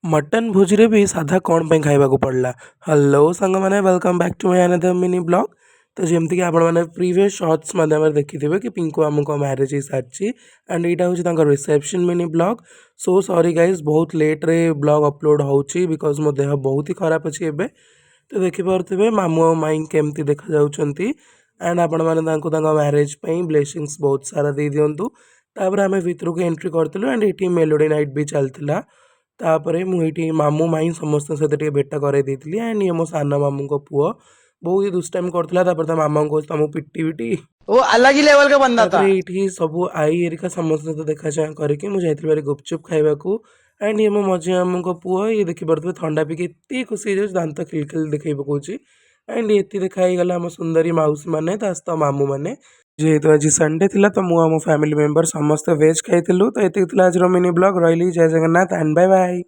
Mutton ଭୋଜିରେ ବି ସାଧା କ'ଣ ପାଇଁ ଖାଇବାକୁ ପଡ଼ିଲା? ହ୍ୟାଲୋ ସାଙ୍ଗମାନେ, welcome back to my another mini vlog। ତ ଯେମିତିକି ଆପଣମାନେ ପ୍ରିଭିୟସ୍ ସର୍ଟସ୍ ମାଧ୍ୟମରେ ଦେଖିଥିବେ କି ପିଙ୍କୁ ମାମୁଙ୍କ ମ୍ୟାରେଜ୍ ହେଇସାରିଛି ଆଣ୍ଡ ଏଇଟା ହେଉଛି ତାଙ୍କ reception mini vlog। So sorry guys, ବହୁତ ଲେଟ୍ରେ ବ୍ଲଗ୍ ଅପଲୋଡ଼ ହେଉଛି because ମୋ ଦେହ ବହୁତ ହି ଖରାପ ଅଛି ଏବେ। ତ ଦେଖିପାରୁଥିବେ ମାମୁଁ ଆଉ ମାଇଁ କେମିତି ଦେଖାଯାଉଛନ୍ତି ଆଣ୍ଡ ଆପଣମାନେ ତାଙ୍କୁ ତାଙ୍କ ମ୍ୟାରେଜ୍ ପାଇଁ ବ୍ଲେସିଂସ୍ ବହୁତ ସାରା ଦେଇଦିଅନ୍ତୁ। ତାପରେ ଆମେ ଭିତରକୁ ଏଣ୍ଟ୍ରି କରିଥିଲୁ ଆଣ୍ଡ ଏଇଠି ମେଲୋଡ଼ି ନାଇଟ୍ ବି ଚାଲିଥିଲା। ତାପରେ ମୁଁ ଏଇଠି ମାମୁଁ ମାଇଁ ସମସ୍ତଙ୍କ ସହିତ ଟିକେ ଭେଟ କରାଇ ଦେଇଥିଲି। ଆଣ୍ଡ ଇଏ ମୋ ସାନ ମାମୁଁଙ୍କ ପୁଅ, ବହୁତ ହି ଦୁଷ୍ଟାମି କରୁଥିଲା। ତାପରେ ତା ମାମାଙ୍କୁ କହୁଛି, "ତମକୁ ପିଟିବିଟି।" वो अलग ही लेवल का बंदा था। ତାପରେ ଏଇଠି ସବୁ ଆଈ ହେରିକା ସମସ୍ତଙ୍କ ସହିତ ଦେଖା ଚାହାଁ କରିକି ମୁଁ ଯାଇଥିଲି ଭାରି ଗୁପଚୁପ୍ ଖାଇବାକୁ। ଆଣ୍ଡ ଇଏ ମୋ ମଝିଆ ମାମୁଁଙ୍କ ପୁଅ। ଇଏ ଦେଖିପାରୁଥିବେ, ଥଣ୍ଡା ପିଇକି ଏତେ ଖୁସି ହେଇଯାଉଛି, ଦାନ୍ତ ଖିଲ ଖିଲ ଦେଖେଇ ପକାଉଛି। ଆଣ୍ଡ ଏତି ଦେଖା ହେଇଗଲା ଆମ ସୁନ୍ଦରୀ ମାଉସୀ ମାନେ, ତା ସହିତ ମାମୁଁ ମାନେ। ଯେହେତୁ ଆଜି ସଣ୍ଡେ ଥିଲା, ତ ମୁଁ ଆଉ ମୋ ଫ୍ୟାମିଲି ମେମ୍ବର ସମସ୍ତେ ଭେଜ୍ ଖାଇଥିଲୁ। ତ ଏତିକି ଥିଲା ଆଜିର ମିନି ବ୍ଲଗ୍। ରହିଲି, ଜୟ ଜଗନ୍ନାଥ ଆଣ୍ଡ ବାଏ ବାଏ।